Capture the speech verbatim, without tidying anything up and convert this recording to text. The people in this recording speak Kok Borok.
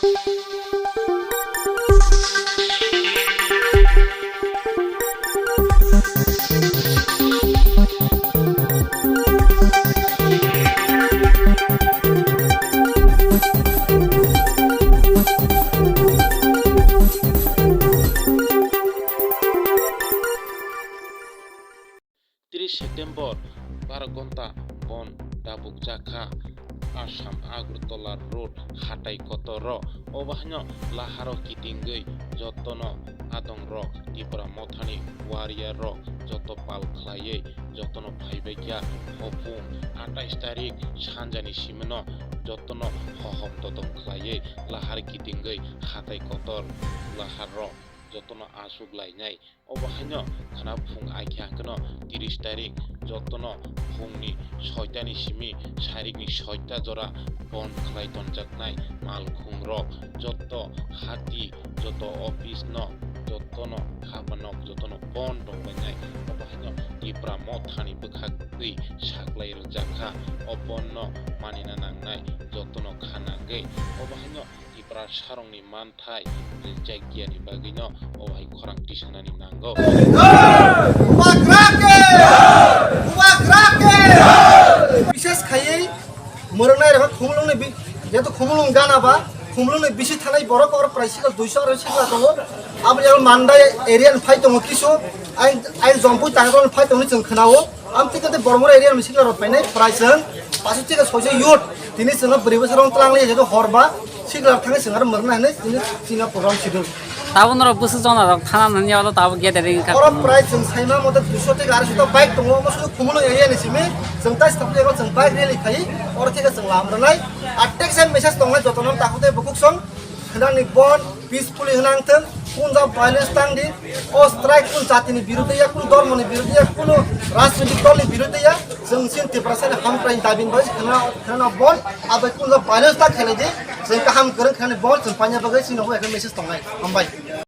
Tris September, baro gonta bon dabuk jakha Assam Agartala road hatai kotor ro. Obo haino laharo kitingwi jotono adong rok Tipra mothani warrior rok joto pal khlaiwi jotono phaibaikha hophung atais tarik sanjani simino jotono hohom totom khlaiwi lahar kitingwi hatai kotor lahar rok jotono asuk lainai. Obo haino khwna phung aikhe hwnkhe no tris tarik jotono phungni soitani simi sarikni soita jora bon khlai tonjaknai malkhung rok joto hati joto office no jotono haba nok jotono bon tonglainai. Obo haino Tipra mothani bwkhak twi saklai rwjakha. O bon no manina nangnai jotono khanagwi obo haino Tipra sarongni manthai rijak giyani bagwino o hai khorang tisanani nango. Bubagra ke! Bubagra ke! Bishes khaiwi mwrwngnai rok khumulwngni bi-, jeto khumulwng gana ba, khumulwngni bisi thanai borok or prai sikla duiso aro sikla tongo. Aboni aro Mandai area ni phai tongo kisu, ai, ai Jompui Tangroni phai tongo chwng khwnao. Amtwi khe Bormura area ni sikla rok phainai, prai chwng paso chika soiso youth, tini chwngno bwrwi bwsarok twlang liya, jeto hor ba sikla rok thangwi chwng aro mwrwkna hinwi tini chini program sidung. Tabo norok bwswk jona rok thana nani oro tabo gathering kha. Oro prai chwng saima mote duiso theke aroiso ta bike tongo, omo sudu Khumulwng area ni simi chwng tai stop ego chwng bike rally khai, oro theke chwng lam rwnai. Atek se message tongnai jotono takhuk tei bukhuk song. Khwnani bon peacefully hwnang thung, kunjak violence tang di, o strike kun jatini biruddhe ya, kun dhormoni biruddhe ya, kun rajnitik dolni biruddhe ya, chwng sin Tiprasani hamkrai dabi bai khwna, khwna bon, abai kunjak violence ta khelai di, chwng kaham kwrwng khwnani bon, chwng paina bagwi chini hoi message tongnai, hambai.